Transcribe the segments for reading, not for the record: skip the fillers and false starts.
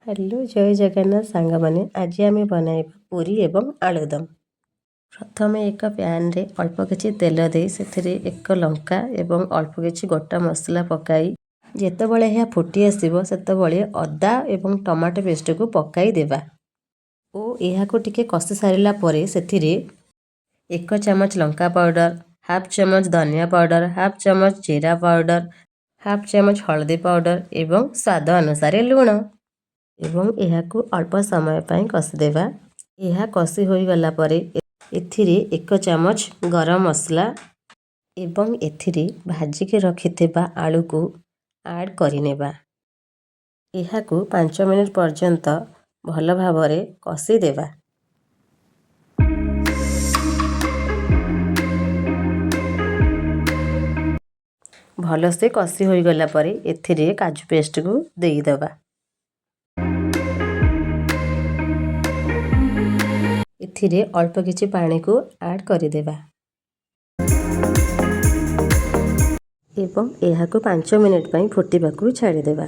Hello, ଜୟ ଜଗନ୍ନାଥ ସାଙ୍ଗମାନେ। ଆଜି ଆମେ ବନାଇବା ପୁରୀ ଏବଂ ଆଳୁଦମ। ପ୍ରଥମେ ଏକ ପ୍ୟାନ୍ରେ ଅଳ୍ପ କିଛି ତେଲ ଦେଇ ସେଥିରେ ଏକ ଲଙ୍କା ଏବଂ ଅଳ୍ପ କିଛି ଗୋଟା ମସଲା ପକାଇ, ଯେତେବେଳେ ଏହା ଫୁଟି ଆସିବ, ସେତେବେଳେ ଅଦା ଏବଂ ଟମାଟୋ ପେଷ୍ଟକୁ ପକାଇ ଦେବା ଓ ଏହାକୁ ଟିକେ କଷି ସାରିଲା ପରେ ସେଥିରେ 1 ଚାମଚ ଲଙ୍କା ପାଉଡ଼ର, ହାଫ୍ ଚାମଚ ଧନିଆ ପାଉଡ଼ର, ହାଫ୍ ଚାମଚ ଜିରା ପାଉଡ଼ର, ହାଫ୍ ଚାମଚ ହଳଦୀ ପାଉଡ଼ର ଏବଂ ସ୍ୱାଦ ଅନୁସାରେ ଲୁଣ ଏବଂ ଏହାକୁ ଅଳ୍ପ ସମୟ ପାଇଁ କଷିଦେବା। ଏହା କଷି ହୋଇଗଲା ପରେ ଏଥିରେ 1 ଚାମଚ ଗରମ ମସଲା ଏବଂ ଏଥିରେ ଭାଜିକି ରଖିଥିବା ଆଳୁକୁ ଆଡ଼୍ କରିନେବା। ଏହାକୁ 5 ମିନିଟ୍ ପର୍ଯ୍ୟନ୍ତ ଭଲ ଭାବରେ କଷିଦେବା। ଭଲସେ କଷି ହୋଇଗଲା ପରେ ଏଥିରେ କାଜୁ ପେଷ୍ଟକୁ ଦେଇଦେବା। ଏଥିରେ ଅଳ୍ପ କିଛି ପାଣିକୁ ଆଡ଼୍ କରିଦେବା ଏବଂ ଏହାକୁ 5 ମିନିଟ୍ ପାଇଁ ଫୁଟିବାକୁ ଛାଡ଼ିଦେବା।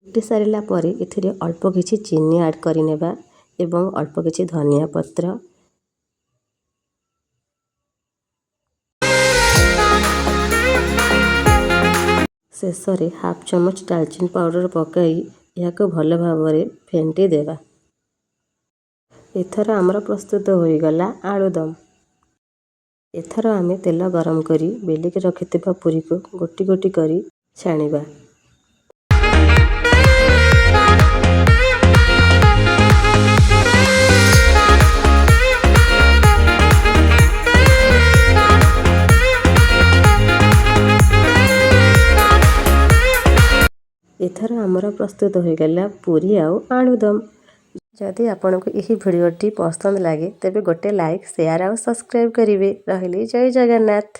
ଫୁଟି ସାରିଲା ପରେ ଏଥିରେ ଅଳ୍ପ କିଛି ଚିନି ଆଡ଼୍ କରିନେବା ଏବଂ ଅଳ୍ପ କିଛି ଧନିଆ ପତ୍ର। ଶେଷରେ ହାଫ୍ ଚାମଚ ଡାଲଚିନି ପାଉଡ଼ର ପକାଇ ଏହାକୁ ଭଲ ଭାବରେ ଫେଣ୍ଟି ଦେବା। ଏଥର ଆମର ପ୍ରସ୍ତୁତ ହୋଇଗଲା ଆଳୁଦମ। ଏଥର ଆମେ ତେଲ ଗରମ କରି ବେଲିକି ରଖିଥିବା ପୁରୀକୁ ଗୋଟି ଗୋଟି କରି ଛାଣିବା। ଏଥର ଆମର ପ୍ରସ୍ତୁତ ହୋଇଗଲା ପୁରୀ ଆଉ ଆଳୁଦମ। ଯଦି ଆପଣଙ୍କୁ ଏହି ଭିଡ଼ିଓଟି ପସନ୍ଦ ଲାଗେ, ତେବେ ଗୋଟେ ଲାଇକ୍, ସେୟାର ଆଉ ସବସ୍କ୍ରାଇବ୍ କରିବେ। ରହିଲି, ଜୟ ଜଗନ୍ନାଥ।